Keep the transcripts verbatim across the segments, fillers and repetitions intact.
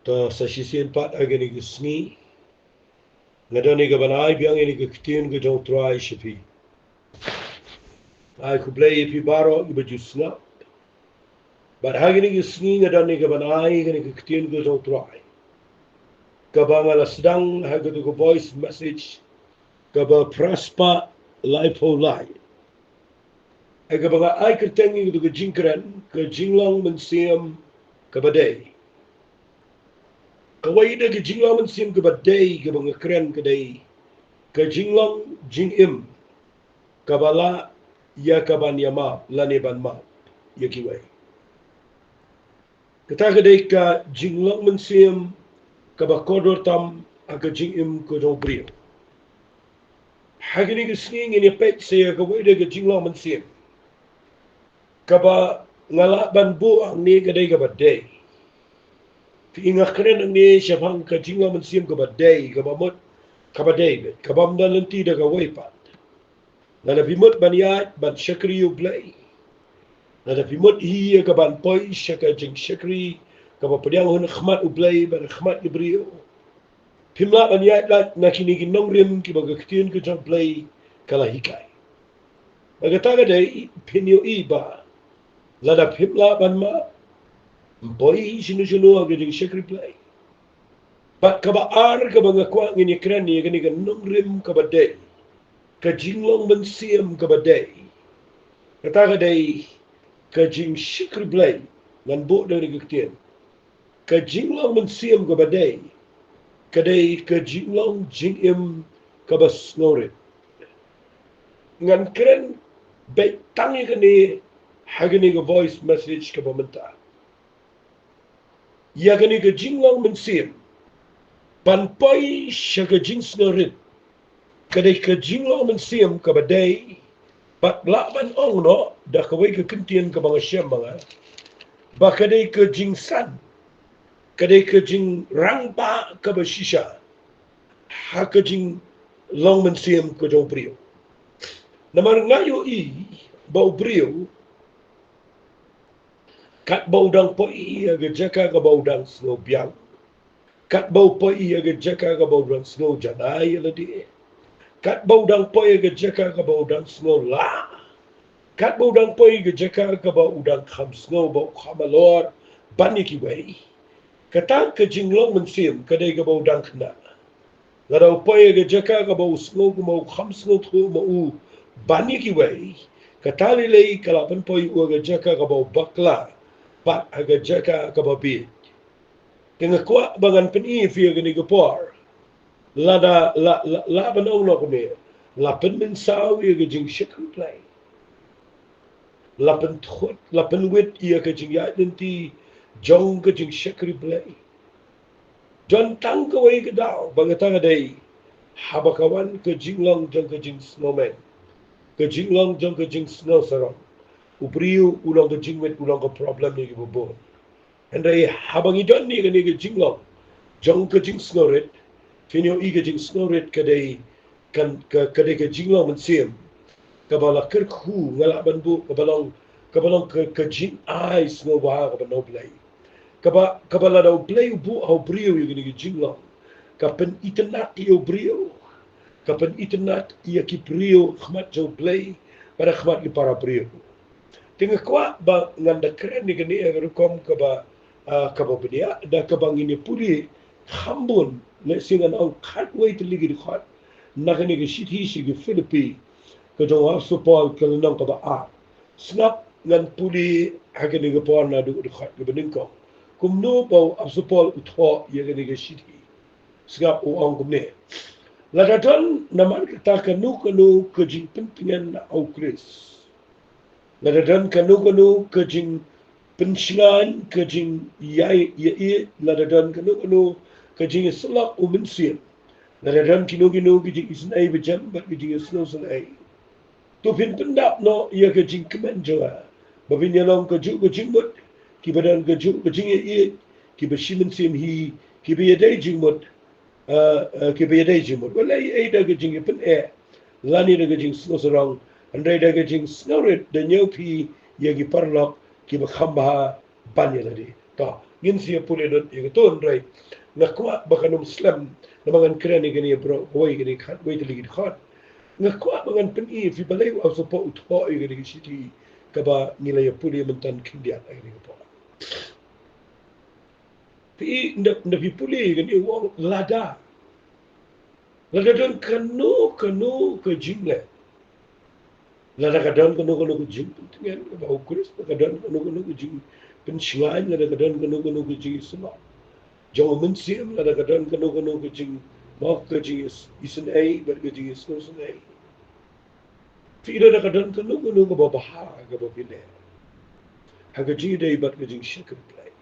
Sa shisien pat ha kane ka sngi nga don ïa ka ban ai biang ïa kane ka ktien ka jong U Trai sha phi. Ai khublei ïa phi baroh kiba ju sngap. Bad ha kane ka sngi nga don ïa ka ban ai kane ka ktien ka jong U Trai kaba nga la sdang ha katu ka voice message kaba phra spah laiphew lai. Ïa kaba nga ai kyrteng ïa katu ka jingkren, ka jinglong mynsiem kaba dei. Kawei de ka jinglong mynsiem kaba dei kaba nga kren ka dei ka jinglong jingim kaba lah ïa ka ban ïamap lane ban map ïa kiwei. Kata ka dei ka jinglong mynsiem kaba kordor tam ha ka jingim ka jong u briew. Ha kane ka sngi ngin ïa peit sa ïa kawei de ka jinglong mynsiem kaba nga lah ban buh hangne ka dei kaba dei. Phi, nga kren hangne shaphang ka jinglong mynsiem kaba dei, kaba mut kaba dei beit, kaba ym don lynti da kawei pat. Lada phi mut ban ïaid ban shakri ïa U Blei, lada phi mut hi ïa ka ban poi sha ka jingshakri kaba pdiang hun khmat U Blei bad khmat ki briew, phim lah ban ïaid lait na kine ki nongrim kiba ka ktien ka jong U Blei ka la hikai. Bad kata ka dei, phin ïohi ba lada phim lah ban map, ym poi shano shano ha ka jingshakri Blei. Bad kaba ar kaba nga kwah ngin ïa kren ïa kane ka nongrim kaba dei, ka jinglong mynsiem kaba dei, kata ka dei ka jingshakri Blei. Ngan buh da kane ka ktien, ka jinglong mynsiem kaba dei ka dei ka jinglong jingim kaba sngewrit. Ngan kren beit tang ïa kane ha kane ka voice message kaba mynta. Ïa kane ka jinglong mynsiem ban poi sha ka jingsngewrit ka dei ka jinglong mynsiem kaba dei, bad lah ban ong noh da kawei ka kyntien kaba nga shem ma nga, ba ka dei ka jingsan, ka dei ka jingrangbah kaba shisha ha ka jinglong mynsiem ka jong u briew. Namar nga ïohi ba u briew, katba u dang poi ïa ka jaka kaba u dang sngewbiang, katba u poi ïa ka jaka kaba u dang sngew janai ïa lade, katba u dang poi ïa ka jaka kaba u dang sngew lah, katba u dang poi ïa ka jaka kaba u dang kham sngew ba u kham halor ban ïa kiwei, kata ka jinglong mynsiem ka dei kaba u dang khynnah. Lada u poi ïa ka jaka kaba u sngew kumba u kham sngewthuh ma u ban ïa kiwei, kata lei lei ka lah pynpoi u ha ka jaka kaba u bakla bad ha ka jaka kaba bieit. Te nga kwah ba ngan pyni ïa phi ha kane ka por, lada la, la, lah ban ong noh kumne, la pynmynsaw ïa ka jingshakri Blei, la pynthut, la pynwit ïa ka jingïaid lynti jong ka jingshakri Blei. Jan tang kawei ka daw ba kata ka dei haba ka wan ka jinglong jong ka jingsngewmen, ka jinglong jong ka jingsngewsarong, u briew u long ka jingwit, u long ka problem ïa kiba bun. Hynrei haba ngi don ïa kane ka jinglong jong ka jingsngewrit, phin ïohi ka jingsngewrit ka dei ka, ka, ka dei ka jinglong mynsiem kaba la kyrkhu, nga lah ban buh, kaba long, kaba long ka, ka jingai sngewbha kaba na U Blei. Kaba, kaba lada U Blei u buh ha u briew ïa kane ka jinglong, ka pynitynnad ïa u briew, ka pynitynnad ïa ki briew ha khmat jong U Blei bad ha khmat ki para briew. Te nga kwah ba ngan da kren ïa kane ha ka rukom kaba, ah, kaba bniah, da kaba ngin ïa pule kham bun, lehse ngan ong khatwei tylli ki dkhot na kane ka shithi sha ki Philippi ka jong u Apostol Paul, ka lynnong kaba ar. Sngap, ngan pule ha kane ka por naduh dkhot kaba nyngkong kumno ba u Apostol Paul u thoh ïa kane ka shithi. Sngap, u ong kumne: Lada don namar kata kano kano ka jingpyntngen na u Khrist, lada don kano kano ka jingpynshngaiñ, ka jingïai, ïai, lada don kano kano ka jingïasyllok u Mynsiem, lada don kino kino ka jingisynei bajem bad ka jingïasnoh synei, to phin pyndap noh ïa ka jingkmen jong nga, ba phin ïa long kajuh ka jingmut, kiba don kajuh ka jingïaieit, kiba shi mynsiem hi, kiba ïadei jingmut, eh, eh, kiba ïadei jingmut. Wat la ei ei da ka jingïapyneh lane da ka jingsngewsarong, hynrei da ka jingsngewrit da ñiew phi ïa ki paralok kiba kham bha ban ïa lade. Ta, ngin sa ïa pule lut ïa kato, hynrei nga kwah ba kan ym slem namar ngan kren ïa kane baroh kawei, kane khatwei tylli ki dkhot. Nga kwah ba ngan pyni ïa phi balei u apostol Paul u thoh ïa kane ka shithi kaba ngi la ïa pule mynta khyndiat ïa kane ka por. Phi, ynda, ynda phi pule ïa kane u ong lada Lada don kano kano ka jingleh. Lada ka don kano kano ka jingpyntngen kaba u Khrist, lada ka don kano kano ka jingpynshngaiñ, lada ka don kano kano ka jingisynei jong u Mynsiem, lada ka don kano kano ka jing, mo, ka jingisynei bad ka jingisynei. Phi, lada ka don kano kano kaba bha kaba phi leh ha ka jingïadei bad ka jingshakri Blei.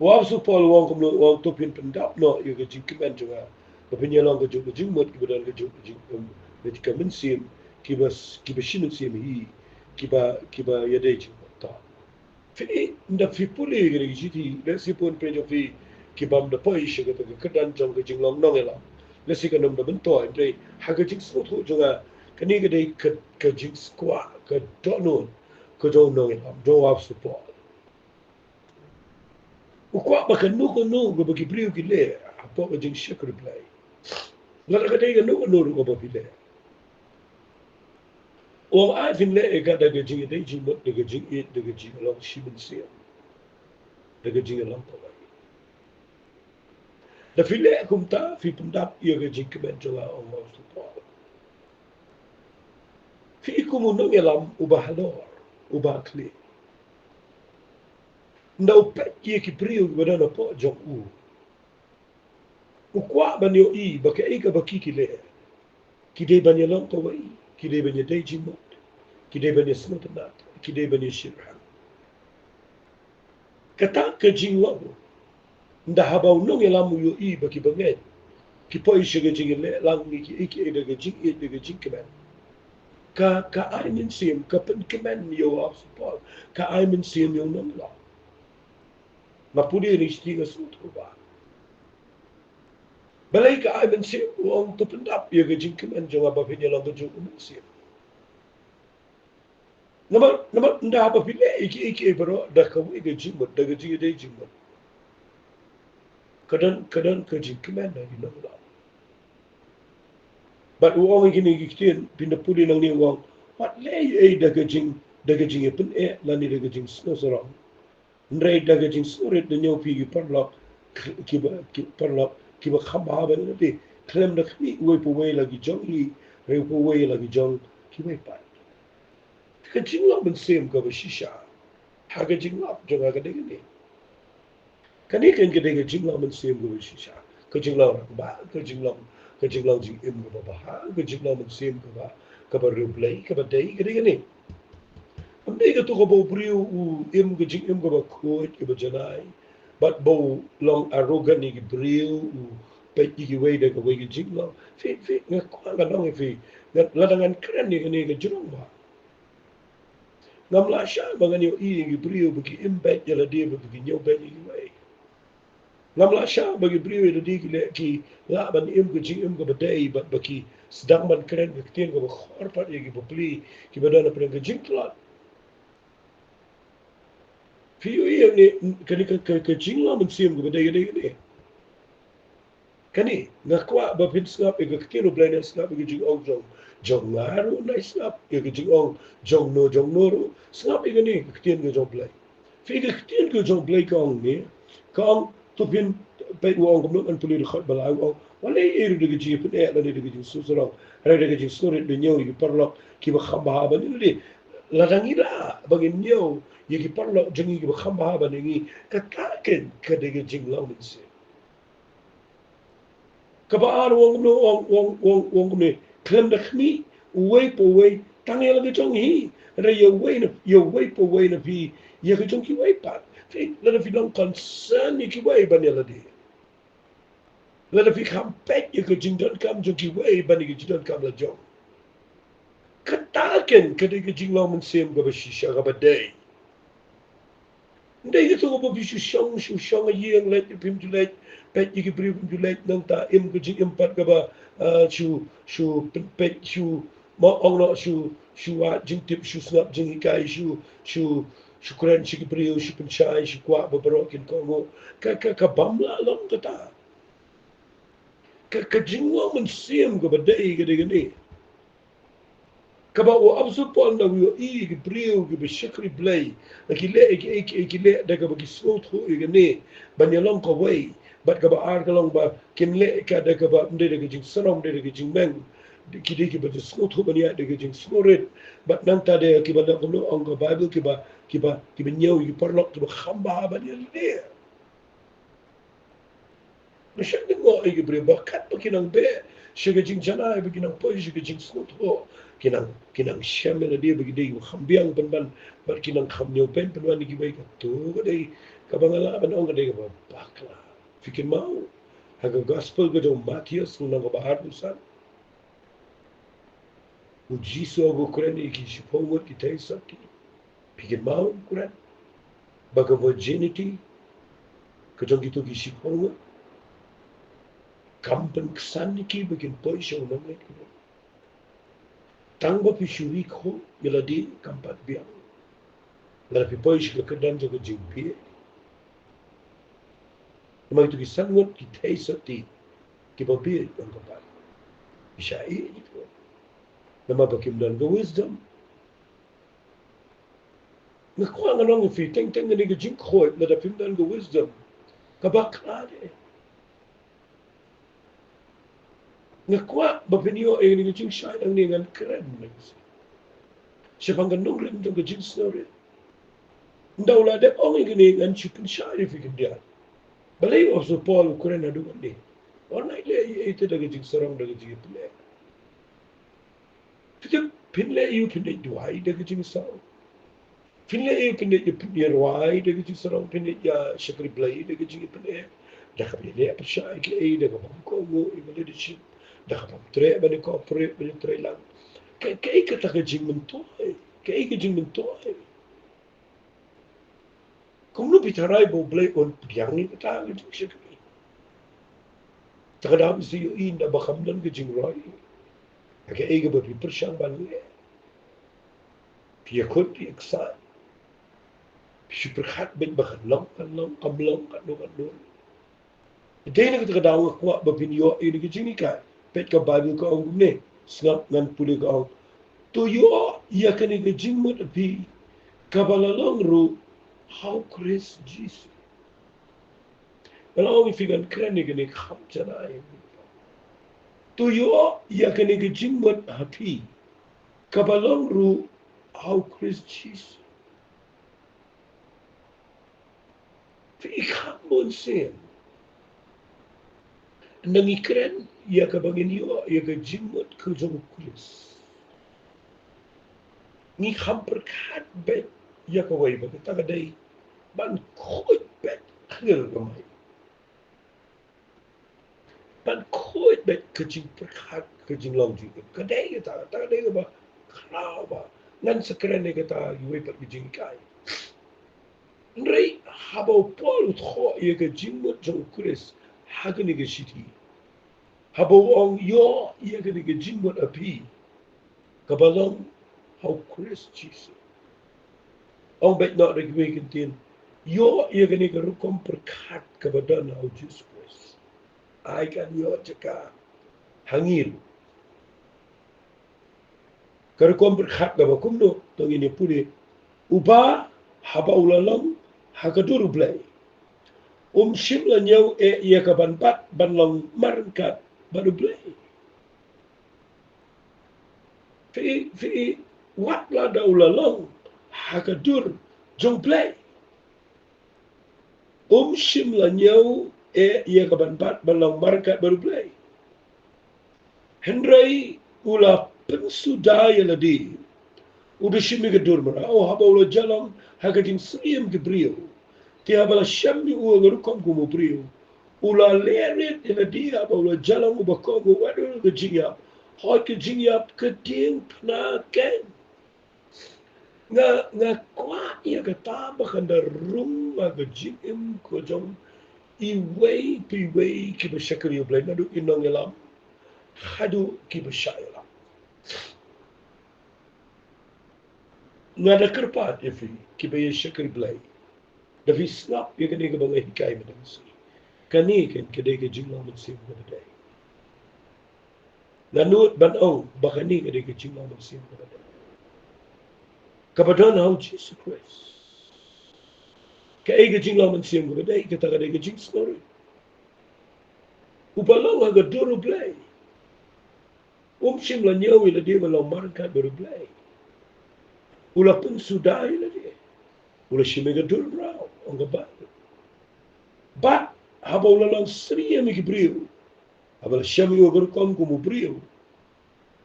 U apostol Paul u ong kumno? U ong to phin pyndap noh ïa ka jingkmen jong nga, ba phin ïalong kajuh ka jingmut kiba don kajuh ka jing, em, ka mynsiem, kiba, kiba shi mynsiem hi, kiba, kiba ïadei jingmut. Ta, phi, ynda phi pule ïa kane ka shithi, lehse pun phi jong phi ki bym da poi sha kata ka kyrdan jong ka jinglong nongïalam, lehse kan ym da myntoi, hynrei ha ka jingsngewthuh jong nga kane ka dei ka, ka jingskwah, ka dohnud ka jong u nongïalam, jong u apostol Paul. U kwah ba kano kano kaba ki briew ki leh hapoh ka jingshakri Blei, lada ka dei kano kano ruh kaba phi leh, u ong ai phin leh ïa ka da ka jingïadei jingmut, da ka jingïeit, da ka jinglong shi mynsiem, da ka jingïalong kawei. Da phi leh kumta phi pyndap ïa ka jingkmen jong nga, ong u apostol Paul. Phi, kum u nongïalam uba halor, uba khlieh, ynda u peit ïa ki briew kiba don hapoh jong u, u kwah ban ïohi ba kaei kaba ki, ki leh, ki dei ban ïalong kawei, ki dei ban ïadei jingmut, ki dei ban ïasngewtynnat, ki dei ban ïashyrkhei. Kata ka jinglong, ynda haba u nongïalam u ïohi ba kiba ngeit ki poi sha ka jingïaleh lang ïa kiei kiei da ka jingïeit, da ka jingkmen, ka, ka ai mynsiem, ka pynkmen ïa u apostol Paul, ka ai mynsiem ïa u nongïalam. Nga pule ïa kane ka shithi, nga sngewthuh ba balei ka ai mynsiem, u ong to pyndap ïa ka jingkmen jong nga ba phin ïalong kajuh ka mynsiem. Namar, namar ynda haba phi leh ïa kiei kiei baroh da kawei ka jingmut, da ka jingïadei jingmut, ka don, ka don ka jingkmen ha ki nongïalam. Bad u ong ïa kine ki ktien, phin da pule nangne, u ong wat leh ei ei da ka jing, da ka jingïapyneh lane da ka jingsngewsarong, hynrei da ka jingsngewrit da ñiew phi ki paralok, kiba, ki paralok kiba kham bha ban ïalade, khlem da khmih uwei pa uwei la ki jong ngi, hynrei uwei pa uwei la ki jong kiwei pat. Ka jinglong mynsiem kaba shisha ha ka jinglap jong nga ka dei kane. Kane ka dei ka jinglong mynsiem kaba shisha, ka jinglong rangbah, ka jinglong, ka jinglong jingim kaba bha, ka jinglong mynsiem kaba, kaba riewblei, kaba dei, ka dei kane. Ym dei kato kaba u briew u im ka jingim kaba khuid, kaba janai, bad ba u long arrogant ïa ki briew, u peit ïa kiwei da kawei ka jinglong. Phi, phi, nga kwah ngan ong ïa phi, nga, lada ngan kren ïa kane ka jrong bha. Ngam lah shah ba ngan ïohi ïa ki briew ba ki im beit ïa lade bad ba ki ñiew beit ïa kiwei. Ngam lah shah ba ki briew ïa lade ki leh, ki lah ban im ka jingim kaba dei bad ba ki sdang ban kren ka ktien kaba khor pat ïa ki bapli kiba don hapdeng ka jingtlot. Phi ïohi ïa kane, kane ka, ka, ka jinglong mynsiem kaba dei, ka dei, ka dei. Kane, nga kwah ba phin sngap ïa ka ktien U Blei, ne sngap ïa ka jingong jong, jong nga ruh, ne sngap ïa ka jingong jong no jong no ruh, sngap ïa kane ka ktien ka jong U Blei. Phi, ka ktien ka jong U Blei ka ong ne, ka ong, to phin, peit u ong kumno, ngan pule dkhot ba lai, u ong, wat leh ei ei ruh da ka jingïapyneh lane da ka jingsngewsarong, hynrei da ka jingsngewrit da ñiew ïa ki paralok kiba kham bha ban ïa lade. Lada ngi lah ba ngin ñiew ïa ki paralok jong ngi kiba kham bha ban ïa ngi, kata keiñ ka dei ka jinglong mynsiem. Kaba ar u ong kumno, u ong, u ong, u ong, u ong kumne, khlem da khmih uwei pa uwei tang ïa la ka jong hi, hynrei ïa uwei na, ïa uwei pa uwei na phi ïa ka jong kiwei pat. Phi, lada phi long concern ïa kiwei ban ïa lade, lada phi kham peit ïa ka jingdonkam jong kiwei ban ïa ka jingdonkam la jong, kata keiñ ka dei ka jinglong mynsiem kaba shisha kaba dei. Ym dei kato kaba phi shu shong, shu shong ha ïing, leit phim ju leit, peit ïa ki briew phim ju leit, nangta im ka jingim pat kaba, ah, shu, shu pyn-, peit, shu, mo, ong noh, shu, shu wad jingtip, shu sngap jinghikai, shu, shu, Shu kren sha ki briew, shu pynshai, shu kwah ba baroh kin kohnguh. Ka, ka, ka bym lah long kata. Ka, ka jingmut mynsiem kaba dei ka dei kane. Kaba u Apostol Paul u ïohi ïa ki briew kiba shakri Blei. Ba ki leh, ki, ki, ki leh da kaba ki sngewthuh ïa kane. Ban ïalong kawei. Bad kaba ar ka long ba kin leh ka da kaba ym dei da ka jingsarong, ym dei da ka jingmeng. Ki dei kiba sngewthuh ban ïaid da ka jingsngewrit. Bad nangta de kiba leh kumno ong ka Baibl kiba, kiba, kiba ñiew ïa ki paralok kiba kham bha ban ïaleh. Ba shah lyngngoh ïa ki briew ba katba ki nang beh sha ka jingjanai, ba ki nang poi sha ka jingsngewthuh, ki nang, ki nang shem ïa lade ba ki dei kiba kham biang pynban, bad ki nang kham ñiew beiñ pynban ïa kiwei. Kato ka dei kaba nga lah ban ong ka dei kaba bakla. Phi kynmaw ha ka gospel ka jong u Mathaios, lynnong kaba arphew san. U Jisu u kren ïa ki shiphew ngut ki theisotti. Phi kynmaw u kren ba ka virginity ka jong kito ki shiphew ngut kam pynksan ïa ki ba kin poi sha u nongïaid kynrad. Tang ba phi shu ri khuid ïa lade kam pat biang. Lada phi poi sha ka kyrdan jong ka jingbieit. Namar kito ki san ngut ki theisotti kiba bieit ong ka Baibl, ki shah ïeit ïa kito. Namar ba kim don ka wisdom. Nga kwah ngan ong ïa phi, teng teng kane ka jingkhuid lada phim don ka wisdom, ka bakla de. Nga kwah ba phin ïoh ïa kane ka jingshai nangne, ngan kren nangne shaphang ka nongrim jong ka jingsngewrit. Ynda u la dep ong ïa kane ngan shu pynshai ïa phi khyndiat. Balei u Apostol Paul u kren haduh kane? Ym lei lei ïa ite da ka jingsarong, da ka jingpyllait. Phi tip, phin leh ïa u phin leit duwai da ka jingsaw. Phin leh ïa u phin leit ïa pynïarwai da ka jingsarong, phin leit ïa shakri Blei da ka jingpynïar. Da kaba leh pyrshah ïa kiei, da kaba ym kohnguh ïa ka leadership, da kaba ym treh ban ïa cooperate, ban ïa trei lang. Ka, kaei kata ka jingmyntoi? Kaei ka jingmyntoi? Kumno phi tharai ba U Blei un pdiang ïa kata ka jingshakri? Te ka daw phi sa ïohi ynda ba kham don ka jingroi, ha kaei kaba phi pyrshang ban leh, phi ïakhun phi ïaksaid. Phi shu pyrkhat beit ba kan long, kan long, kam long, katno katno. Dei na kata ka daw nga kwah ba phin ïoh ïa kane ka jinghikai. Peit ka Baibl ka ong kumne. Sngap, ngan pule, ka ong: To ïoh ïa kane ka jingmut ha phi, kaba la long ruh ha U Khrist Jisu. Nga la ong ïa phi ngan kren ïa kane kham janai. To ïoh ïa kane ka jingmut ha phi, kaba long ruh ha U Khrist Jisu. Phi i kham bun sien. Ngi kren ïa kaba ngin ïoh ïa ka jingmut ka jong U Khrist, ngi kham pyrkhat beit ïa kawei, ba kata ka dei ban khuid beit ha ka kamai. Ban khuid beit ka jingpyrkhat, ka jinglong jingim. Ka dei kata, kata ka dei kaba khraw ba ngan sa kren ïa kata iwei pat ka jinghikai. Hynrei haba u Paul u thoh ïa ka jingmut jong U Khrist ha kane ka shithi, haba u ong ïoh ïa kane ka jingmut ha phi, kaba long ha U Khrist Jisu. Ong beit noh da kiwei ki ktien, ïoh ïa kane ka rukom pyrkhat kaba don ha U Jisu Khrist. Ai kan ïoh jaka ha ngi ruh. Ka rukom pyrkhat kaba kumno? To ngin ïa pule. Uba haba u la long ha ka dur U Blei, um shym la ñiew eh ïa ka ban bat ban long marryngkat bad U Blei. Phi, phi, wat lada u la long ha ka dur jong U Blei, um shym la ñiew eh ïa ka ban bat ban long marryngkat bad U Blei. Hynrei u la pynsuda ïa lade, u da shim ïa ka dur mraw haba u la ïalong ha ka jingsyriem ki briew. Te haba la shem ïa u ha ka rukom kum u briew, u la leh rit ïa lade haba u la ïalong uba kohnguh, wat ïoh ka jingïap. Hooid, ka jingïap ka diengphna keiñ. Nga, nga kwah ïa kata ba kan da rung ha ka jingim ka jong iwei pa iwei kiba shakri U Blei, naduh ki nongïalam haduh kiba shah ïalam. Nga da kyrpad ïa phi, kiba ïa shakri Blei. Da phi sngap ïa kane kaba nga hikai mynta ka sngi. Kane kan ka dei ka jinglong mynsiem kaba dei. Nga nud ban ong ba kane ka dei ka jinglong mynsiem kaba dei. Kaba don ha u Jisu Khrist. Kaei ka jinglong mynsiem kaba dei, kata ka dei ka jingsngewrit. Uba long ha ka dur u Blei. Um shym la ñiew ïa lade ban long marryngkat bad u Blei. U la pynsuda ïa lade. U la shim ïa ka dur mraw, ong ka Baibl. Bad haba u la long syriem ïa ki briew, haba la shem ïa u ha ka rukom kum u briew,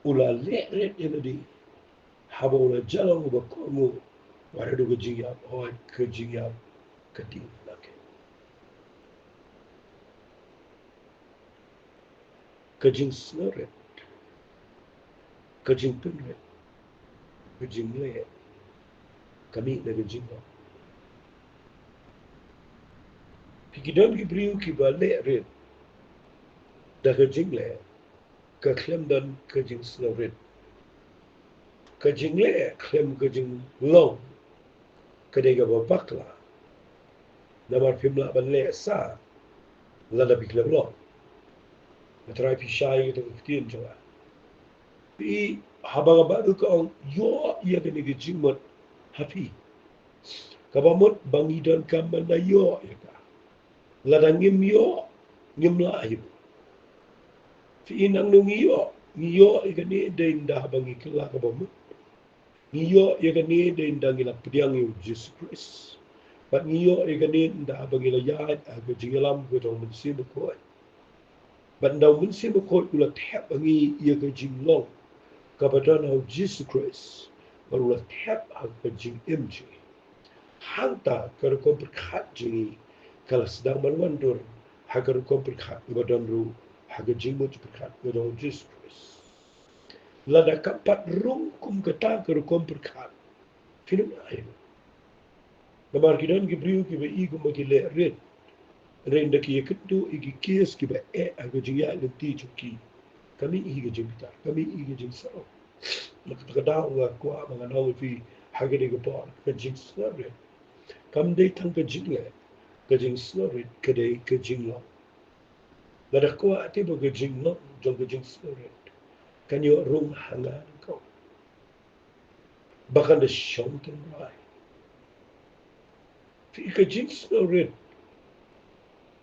u la leh rit ïa lade. Haba u la jia long uba kohnguh, wat haduh ka jingïap, hooid ka jingïap ka dih na ka. Ka jingsngewrit, ka jingpynrit, ka jingleh, ka mih na ka jinglong. Phi, ki don ki briew kiba leh rit da ka jingleh, ka khlem don ka jingsngewrit. Ka jingleh khlem ka jinglong ka dei kaba bakla. Namar phim lah ban leh sa lada phi khlem long. Nga trai phi shai ïa kata ka ktien jong nga. Phi, haba nga ba ka ong, ïoh ïa kane ka jingmut ha phi. Kaba mut ba ngi donkam ban da ïoh ïa ka. Lada ngim ïoh, ngim lah ïa u. Phi, nangno ngi ïoh, ngi ïoh ïa kane dei ynda haba ngi kylla kaba mut. Ngi ïoh ïa kane dei ynda ngi la pdiang ïa u Jisu Khrist. Bad ngi ïoh ïa kane ynda haba ngi la ïaid ha ka jingïalam ka jong u Mynsiem Bakhuid. Bad ynda u Mynsiem Bakhuid u la thep ha ngi ïa ka jinglong kaba don ha u Jisu Khrist. Bad u la thep ha ka jingim jong ngi. Hangta ka rukom pyrkhat jong ngi ka la sdang ban wandur ha ka rukom pyrkhat kaba don ruh ha ka jingmut jingpyrkhat kaba don ha u Jisu Khrist. Lada kam pat rung kum kata ka rukom pyrkhat, phin ym ai. Namar ki don ki briew kiba i kumba ki leh rit. Hynrei ynda ki ïakynduh ïa ki case kiba eh ha ka jingïaid lynti jong ki, ka mih hi ka jingbitar, ka mih hi ka jingsarong. Na kata ka daw nga kwah ba ngan ong ïa phi ha kane ka por, ka jingsngewrit kam dei tang ka jingleh, ka jingsngewrit ka dei ka jinglong. Lada kwah te ba ka jinglong jong ka jingsngewrit kan ïoh rung ha nga nyngkong, ba kan da shong tynrai. Phi, ka jingsngewrit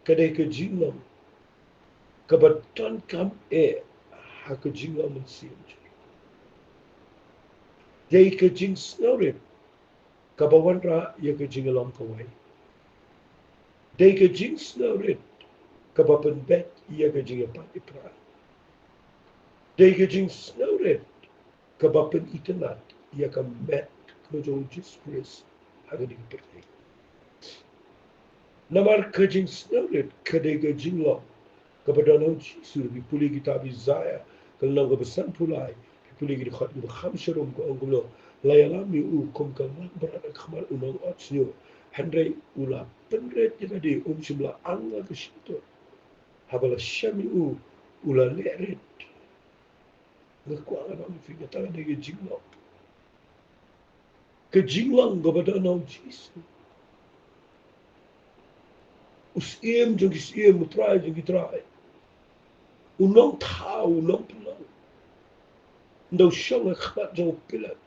ka dei ka jinglong kaba donkam eh ha ka jinglong mynsiem jong ngi. Dei ka jingsngewrit kaba wanrah ïa ka jingïalong kawei. Dei ka jingsngewrit kaba pynbeit ïa ka jingïapait ïapra. Dei ka jingsngewrit kaba pynitynnad ïa ka met ka jong u Jisu Khrist ha kane ka pyrthei. Namar ka jingsngewrit ka dei ka jinglong kaba don ha u Jisu. Phi pule kitab Isaïah ka lynnong kaba sanphew lai, phi pule ki dkhot kiba kham sharum, ka ong kumno: La ïalam ïa u kum ka langbrot ha khmat u nongot shñiuh, hynrei u la pynrit ïa lade, um shym la ang ha ka shyntur. Haba la shem ïa u, u la leh rit. Nga kwah ngan ong ïa phi, kata ka dei ka jinglong. Ka jinglong kaba don ha u Jisu, u Syiem jong ki syiem, u Trai jong ki trai, u Nongthaw, u Nongpynlong. Ynda u shong ha khmat jong u Pilat,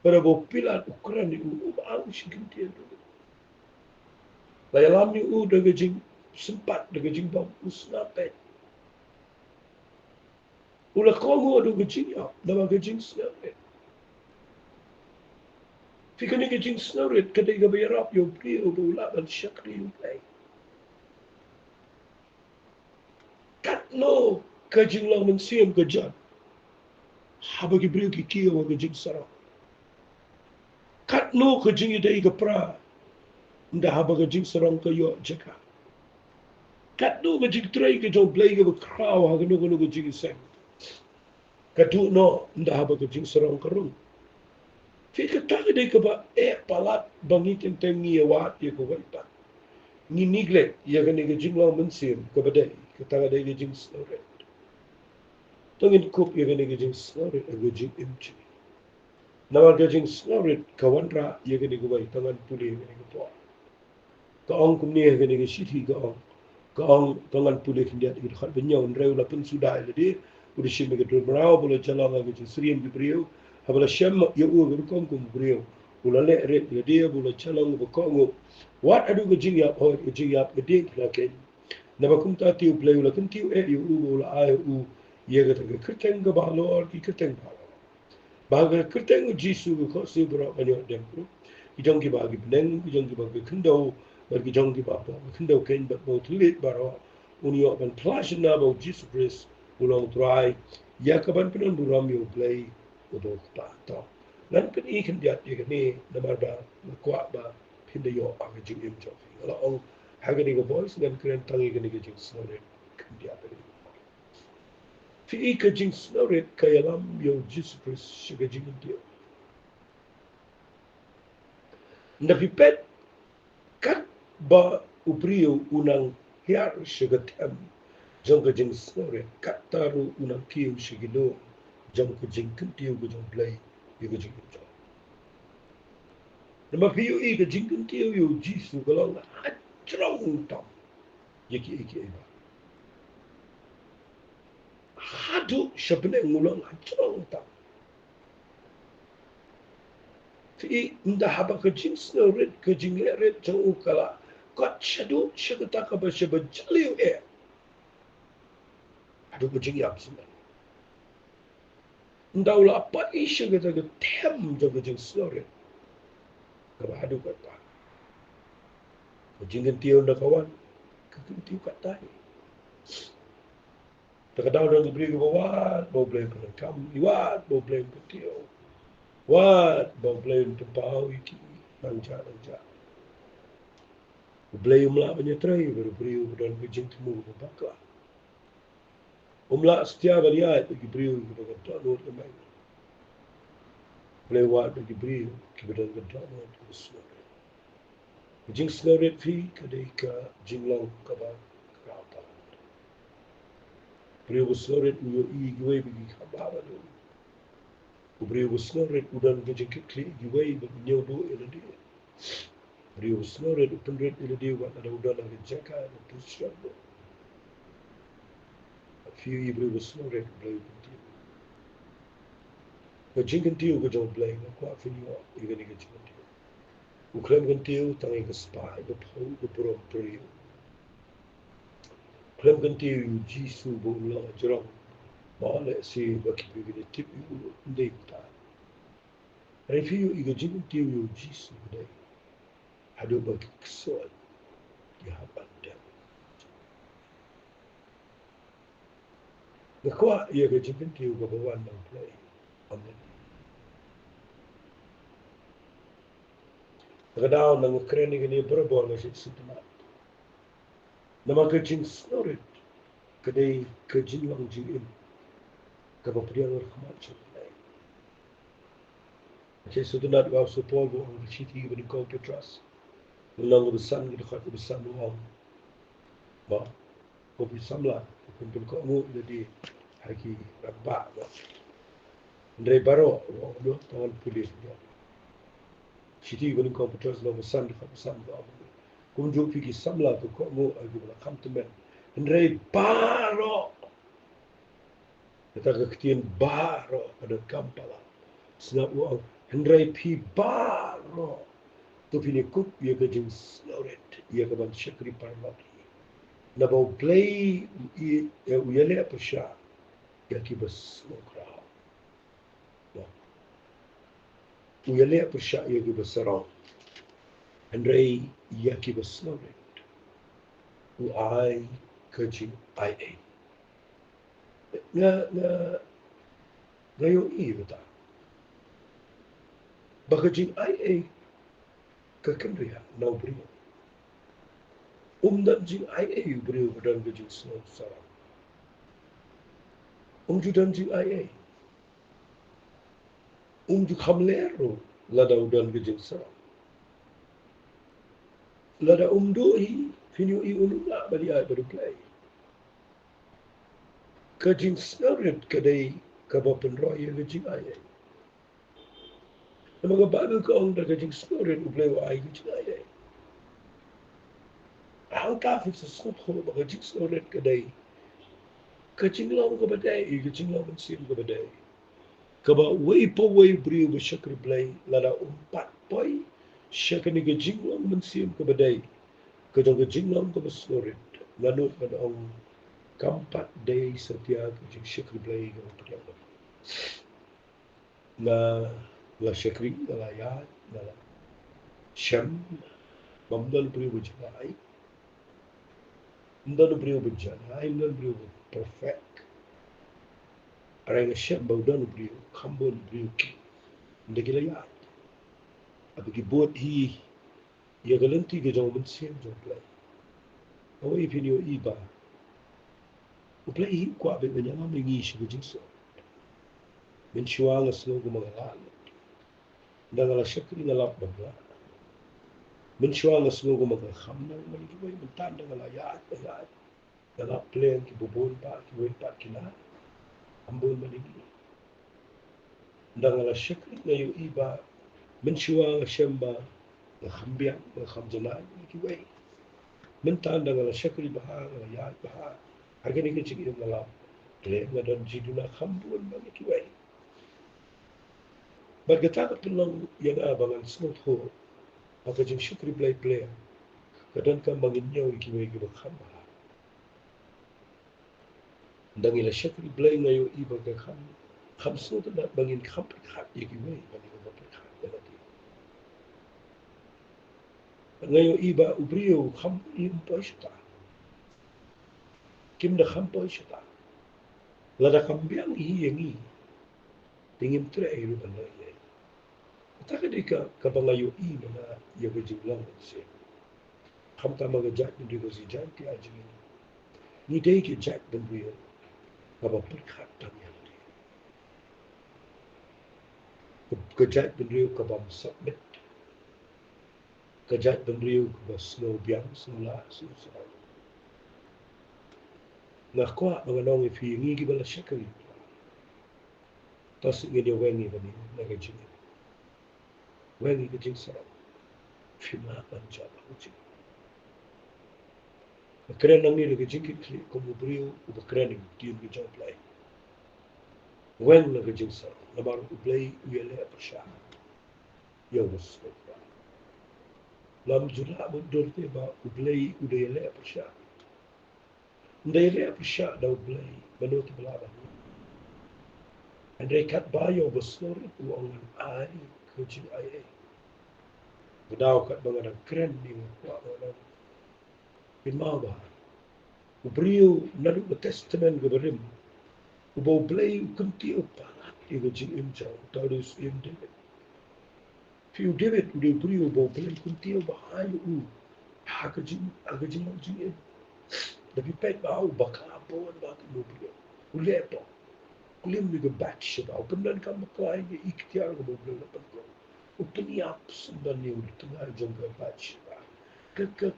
bad haba u Pilat u kren ïa u, um ang shi kyntien ruh. La ïalam ïa u da ka jingsympat, da ka jingbymsngewbha. U la kohnguh da ka jingïap namar ka jingsngewrit. Phi, kane ka jingsngewrit ka dei kaba ïarap ïa u briew ba u lah ban shakri ïa u Blei. Katno ka jinglong mynsiem ka jot haba ki briew ki kiew ha ka jingsarong. Katno ka jingïadei ka pra ynda haba ka jingsarong ka ïoh jaka. Katno ka jingtrei ka jong u Blei kaba khraw ha kano kano ka jingïaseng. Ka duh noh ynda haba ka jingsarong ka rung. Phi, kata ka dei kaba eh palat ba ngi teng teng ngi ïawad ïa kawei pat. Ngi neglect ïa kane ka jinglong mynsiem kaba dei, kata ka dei ka jingsngewrit. To ngin kup ïa kane ka jingsngewrit ha ka jingim jong ngi. Namar ka jingsngewrit ka wanrah ïa kane kawei, tang ngan pule ïa kane ka por. Ka ong kumne ha kane ka shithi, ka ong, ka ong, tang ngan pule khyndiat ïa ka dkhot ba hynñiew: Hynrei u la pynsuda ïa lade, u da shim ïa ka dur mraw, bad u la ïalam ïa ka jingsyriem ki briew. Haba la shem ïa u ha ka rukom kum u briew, u la leh rit ïa lade bad u la ïalam ba kohnguh. Wat haduh ka jingïap, hooid, ka jingïap ka dei ka la khein. Naba kumta te U Blei u la kyntiew eh ïa u bad u la ai ïa u ïa kata ka kyrteng kaba halor ki kyrteng baroh, ba ha ka kyrteng U Jisu ka khohsiew baroh kan ïoh dem ruh. Ki jong kiba ha ki bneng, ki jong kiba ha ka khyndew, bad ki jong kiba hapoh ka khyndew keiñ, bad ba u thylliej baroh un ïoh ban phla shynna ba U Jisu Khrist u long U Trai, ïa kaban pyndonburom ïa U Blei uba U Kpa. To, ngan pyni khyndiat ïa kane namar ba nga kwah ba phin da ïoh ha ka jingim jong phi. Nga la ong ha kane ka voice ngan kren tang ïa kane ka jingsngewrit khyndiat. Phi i, ka jingsngewrit ka ïalam ïa U Jisu Khrist sha ka jingkyntiew. Ynda phi peit katba u briew u nang hiar sha ka them jong ka jingsngewrit, katta ruh u nang kiew sha ki lum jong ka jingkyntiew ka jong U Blei ïa ka jingim jong u. Namar phi ïohi, ka jingkyntiew ïa U Jisu ka long hajrong tam ïa kiei kiei baroh. Haduh sha bneng u long hajrong tam. Phi i, ynda haba ka jingsngewrit, ka jingleh rit jong u ka la kot shaduh sha kata kaba shaba jylliew eh, haduh ka jingïap sngewrit. Ynda u la poi sha kata ka them jong ka jingsngewrit, kaba haduh katta, ka jingkyntiew ynda ka wan, ka kyntiew katta hi. Te ka daw don ki briew kiba wad ba U Blei un pyndonkam, ki wad ba U Blei un kyntiew, wad ba U Blei un pynpaw ïa ki nang jah nang jah. U Blei um lah ban ïatrei bad u briew uba don ka jingthmu kaba bakla. Um lah satia ban ïaid bad ki briew kiba ka dohnud ka meng. U Blei wad bad ki briew kiba don ka dohnud kaba sngewrit. Ka jingsngewrit phi ka dei ka jinglong kaba khraw tam. U briew uba sngewrit u ïohi ïa kiwei ba ki kham bha bha. U briew uba sngewrit u don ka jingkitkhlieh ïa kiwei bad u ñiew duh ïa lade. U briew uba sngewrit u pynrit ïa lade wat lada u don ha ka jaka kaba pyrshah. Phi i, u briew uba sngewrit U Blei u kyntiew. Ka jingkyntiew ka jong U Blei, nga kwah phin ïoh ïa kane ka jingkyntiew. U khlem kyntiew tang ïa ka spah, ïa ka phew, ïa ka burom briew. U khlem kyntiew ïa U Jisu ba un long hajrong, ba lehse ba ki briew kin ïa tip ïa u, ym dei kumta. Hynrei phi ïohi, ka jingkyntiew ïa U Jisu ka dei haduh ba ki ksoid ki hap ban dem. Nga kwah ïa ka jingkyntiew kaba wan na U Blei. Amen. Te ka daw nga kren ïa kane barabor nga shait sngewtynnat. Namar ka jingsngewrit ka dei ka jinglong jingim kaba pdiang ha khmat jong U Blei. Nga shait sngewtynnat ïa u Apostol Paul ba u ong ha ka shithi kaba nyngkong Petros, lynnong kaba san, ka dkhot kaba san, u ong ba ko phi samla, ko phin pynkohnguh ïa lade ha ki rangbah, ba. Hynrei baroh, u ong, u ong, tang ngan pule ïa u. Shithi kaba nyngkong Petros lynnong kaba san, dkhot kaba san, u ong, kumjuh phi ki samla to kohnguh ha kiba la kham tymmen. Hynrei baroh. Kata ka ktien baroh ka donkam palat. Sngap, u ong, hynrei phi baroh to phin ïakup ïa ka jingsngewrit ïa ka ban shakri paralok hi. Naba U Blei u ïa, u ïaleh pyrshah ïa kiba sngewkhraw. U ïaleh pyrshah ïa kiba sarong. Hynrei ïa kiba sngewrit u ai ka jingaiei. Nga, nga, nga ïohi ïa kata. Ba ka jingaiei ka kynriah na u briew. Um don jingaiei u briew ba don ka jingsngew sarong. Um ju don jingaiei. Um ju kham ler ruh lada u don ka jingsarong. Lada um duh hi, phin ïohi un ym lah ban ïaid bad U Blei. Ka jingsngewrit ka dei kaba pynroi ïa ka jingaiei. Namar ka Baibl ka ong da ka jingsngewrit U Blei u ai ka jingaiei. Hangta phin sa sngewthuh ba ka jingsngewrit ka dei ka jinglong kaba dei, ka jinglong mynsiem kaba dei. Kaba uwei pa uwei u briew uba shakri Blei lada um pat poi sha kane ka jinglong mynsiem kaba dei ka jong ka jinglong kaba sngewrit, nga nud ban ong kam pat dei satia ka jingshakri Blei kaba pdiang. Nga, nga shakri, nga la ïaid, nga la shem ba ym don u briew uba janai. Ym don u briew uba janai, ym don u briew uba perfect. Hynrei nga shem ba u don u briew, kham bun u briew ki, ynda ki la ïaid, haba ki bud hi ïa ka lynti ka jong u Mynsiem jong U Blei. Hawei phin ïohi ba U Blei hi u kwah beit ban ïalam ïa ngi sha ka jingsuk. Mynshuwa nga sngew kumba nga lah lut. Ynda nga la shakri nga lap ba nga lah. Mynshuwa nga sngew kumba nga kham nang ban ïa kiwei, mynta ynda nga la ïaid, nga ïaid, nga lap pliang, kiba bun pat, kiwei pat ki lah. Kham bun ban ïa ngi. Ynda nga la shakri nga ïohi ba mynshuwa nga shem ba nga kham biang, nga kham janai ïa kiwei. Mynta ynda nga la shakri bha, nga la ïaid bha, ha kane ka jingim nga lap pliang, nga don jingduna kham bun ban ïa kiwei. Bad kata ka pynlong ïa nga ba ngan sngewthuh ba ka jingshakri Blei pliang ka donkam ba ngin ñiew ïa kiwei kiba kham bha. Ynda ngi la shakri Blei nga ïohi ba ka kham, kham sngewtynnat ba ngin kham pyrkhat ïa kiwei, ba ngin kham pyrkhat ïa lade. Nga ïohi ba u briew kham im poi shata. Kim da kham poi shata. Lada kham biang hi ïa ngi, te ngim treh hi ruh ban leh ïa. Kata ka dei ka, kaba nga ïohi na nga ïa ka jinglong mynsiem. Khamtam ha ka jaitbynriew ka Jaintia jong ngi, ngi dei ka jaitbynriew kaba pyrkhat tang ïa lade. Ka, ka jaitbynriew kaba submit. Ka jaitbynriew kaba sngew biang, sngew lah, sngew sngewsarong. Nga kwah ba ngan ong ïa phi, ngi kiba la shakri, to shu ngin ïa weng ïa kane na ka jingim. Weng ïa ka jingsarong. Phim lah ban jop ha ka jingim. Nga kren nangne da ka jingkitkhlieh kum u briew uba kren ïa ka ktien ka jong U Blei. Weng na ka jingsarong, namar U Blei u ïaleh pyrshah ïa uba sngewthuh. Ngam ju lah ban dur te ba U Blei u da ïaleh pyrshah. Ynda ïaleh pyrshah da U Blei, mano te ba lah ban ïa. Hynrei katba ïa uba sngewrit u ong ngan ai ka jingaiei. Ka daw katba nga dang kren ne nga kwah ban ong, pynmih ba u briew naduh ka Testament kaba rim, uba U Blei u kyntiew palat ïa ka jingim jong u, uta u dei u syiem David. Phi, u David u dei u briew uba U Blei u kyntiew bha ïa u ha ka jing, ha ka jinglong jingim. Da phi peit ba u bakla bun bha kum u briew. U leh pop. Klim ïa ka Bathsheba, u pyndonkam bakla ïa ka iktiar kaba U Blei u la pynrung. U pynïap sngewbha ïa u tnga jong ka Bathsheba. Ka, ka,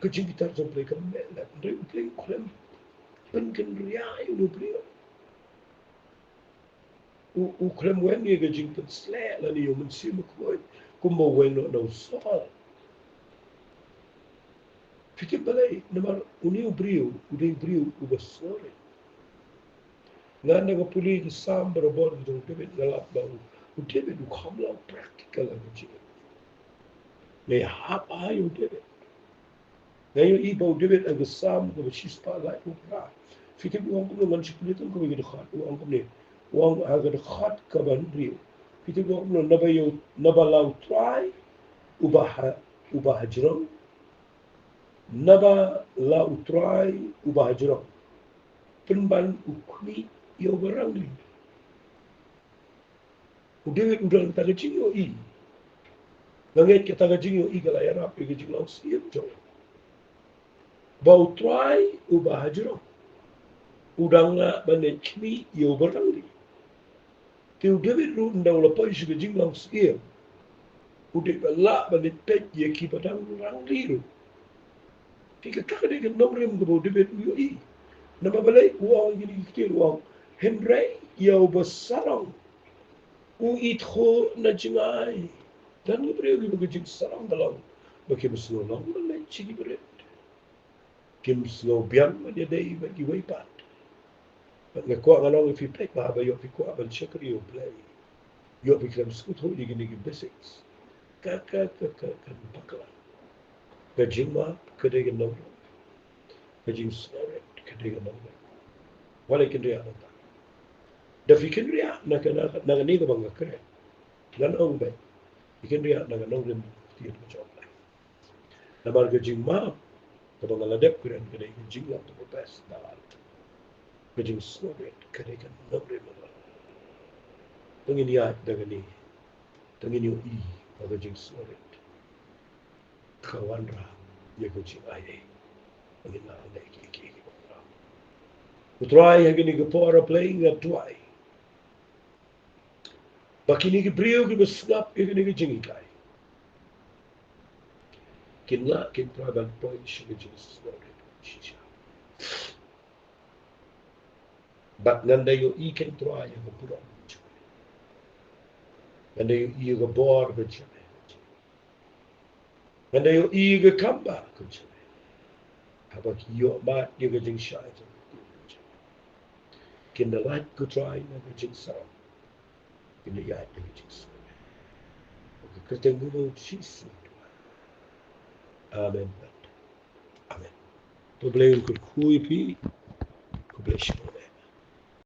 ka jingbitar jong U Blei ka meh lem. Hynrei U Blei u khlem pynkynriah ïa une u briew. U, u khlem weng ïa ka jingpynsleh lane ïa u Mynsiem Bakhuid kumba u weng noh na u Saul. Phi tip balei? Namar une u briew u dei u briew uba sngewrit. Nga, ynda nga pule ka Salm barabor ka jong u David nga lap ba u, u David u kham long practical ha ka jingim. Nga ïahap ïa u David. Nga ïohi ba u David ha ka Salm kaba shispah laiphew phra, phi tip u ong kumno? Ngan shu pule tang kawei ka dkhot. U ong kumne, u ong ha ka dkhot kaba hynriew, phi tip u ong kumno? Naba ïa u, naba la U Trai uba ha, uba hajrong, naba la U Trai uba hajrong, pynban u khmih ïa uba rangli. U David u don kata ka jingïohi. Nga ngeit kata ka jingïohi ka la ïarap ïa ka jinglong syiem jong u. Ba U Trai uba hajrong u dang lah ban leit khmih ïa uba rangli. Te u David ruh ynda u la poi sha ka jinglong syiem, u dei ba lah ban leit peit ïa kiba dang rangli ruh. Te kata ka dei ka nongrim kaba u David u ïohi. Namar balei? U ong ïa kine ki ktien, u ong, hynrei ïa uba sarong U ithuh na jngai. Don ki briew kiba ka jingsarong ka long ba kim sngew long ban leit sha ki barit. Kim sngew biang ban ïadei bad kiwei pat. Bad nga kwah ngan ong ïa phi, peit ba haba ïoh phi kwah ban shakri ïa U Blei, ïoh phi khlem sngewthuh ïa kine ki basics, ka ka ka ka kan bakla. Ka jingmap ka dei ka nongrim. Ka jingsngewrit ka dei ka nongrim. Wat la i kynriah nangta. Da phi kynriah na ka, na ka, na kane kaba nga kren, ngan ong beit, i kynriah na ka nongrim, tied ka jong U Blei. Namar ka jingmap kaba nga la dep kren ka dei ka jinglong kaba best na ka. Ka jingsngewrit ka dei ka nongrim. Tang ngin ïaid da kane, tang ngin ïohi ba ka jingsngewrit ka wanrah ïa ka jingai ei. Ngin nang leh kiei kiei kiba wanrah. Ko Trai, ha kane ka por, A Blei, nga duwai ba kine ki briew kiba sngap ïa kane ka jinghikai kin lah, kin try ban poi sha ka jingsngewrit shisha. Bad ngan da ïohi, ko Trai, ïa ka burom jong me. Ngan da ïohi ïa ka bor ka jong me. Ngan da ïohi ïa ka kam ba ka jong me. Haba ki ïohmad ïa ka jingshai jong me, kin da lait, ko Trai, na ka jingsarong. Kin da ïaid da ka jingsngewrit. Ha ka kyrteng jong U Jisu. Amen. Amen. To U Blei un kyrkhu ïa phi. God bless you.